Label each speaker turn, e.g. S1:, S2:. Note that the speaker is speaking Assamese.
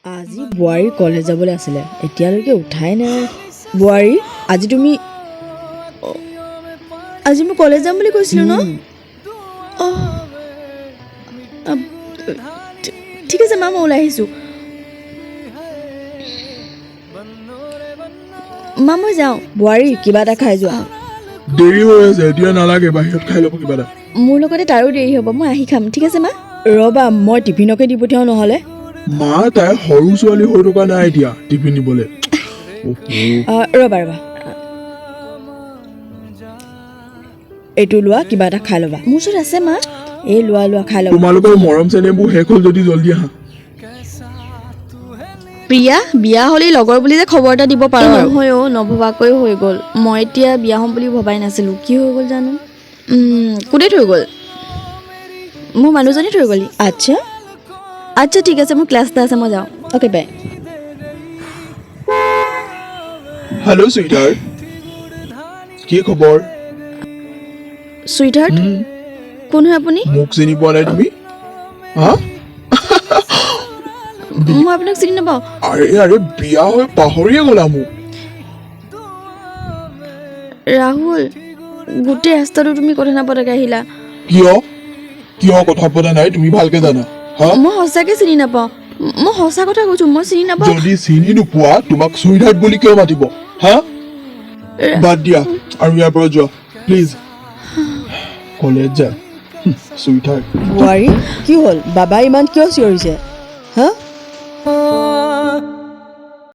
S1: আজি বোৱাৰী কলেজ যাবলৈ আছিলে, এতিয়ালৈকে উঠাই নাই। বোৱাৰী, আজি তুমি অ, আজি মই কলেজ যাম বুলি কৈছিলোঁ ন? অঁ, ঠিক আছে মা, মই ওলাই আহিছোঁ। মা, মই যাওঁ। বোৱাৰী, কিবা এটা খাই যোৱা।
S2: দেৰি হৈ আছে, এতিয়া নালাগে, বাহিৰত খাই ল'ব কিবা এটা।
S1: মোৰ লগতে তাৰো দেৰি হ'ব, মই আহি খাম। ঠিক আছে মা। ৰ'বা, মই টিফিনকে দি পঠিয়াওঁ নহ'লে।
S2: মা, তাই সৰু ছোৱালী হৈ থকা নাই এতিয়া টিফিন নিবলৈ।
S1: ৰ'বা ৰ'বা, এইটো লোৱা, কিবা এটা খাই ল'বা। মোৰ ওচৰত আছে মা। এই লোৱা লোৱা, খাই ল'বা।
S2: তোমালোকৰ মৰম চেনেহবোৰ শেষ হ'ল যদি জলদি আহা।
S1: প্ৰিয়া, বিয়া হ'লেই লগৰ বুলি যে খবৰ এটা দিব পাৰ। নহয় অ', নভবাকৈ হৈ গ'ল। মই এতিয়া বিয়া হ'ম বুলি ভবাই নাছিলোঁ, কি হৈ গ'ল জানো। কোনে থৈ গ'ল? মোৰ মানুহজনী থৈ গ'লি। আচ্ছা আচ্ছা, ঠিক আছে, মোৰ ক্লাছ এটা আছে, মই যাওঁ। Okay, bye.
S2: Hello sweetheart, কি খবৰ?
S1: চুইটহাৰ্ট? কোন হয় আপুনি?
S2: মোক চিনি পোৱা নাই তুমি? হা?
S1: মই আপোনাক চিনি নাপাওঁ।
S2: আৰে আৰে, বিয়া হৈ পাহৰিয়ে গ'লা মোক।
S1: ৰাহুল, গোটেই ৰাস্তাটো তুমি কথা নাপাতাকৈ আহিলা।
S2: কিয় কিয় কথা পতা নাই তুমি ভালকে জানা। হা?
S1: মই সঁচাকৈ চিনি নাপাওঁ, মই সঁচা কথা কৈছোঁ, মই চিনি নাপাওঁ।
S2: যদি চিনি নোপোৱা তোমাক চুইটহাৰ্ট বুলি কিয় মাতিব? হা, বাদ দিয়া আৰু ইয়াৰ পৰা যোৱা প্লিজ, কলেজ যা। চুইটহাৰ্ট।
S1: বোৱাৰী, কি হ'ল? বাবাই ইমান কিয় চিঞৰিছে? হা?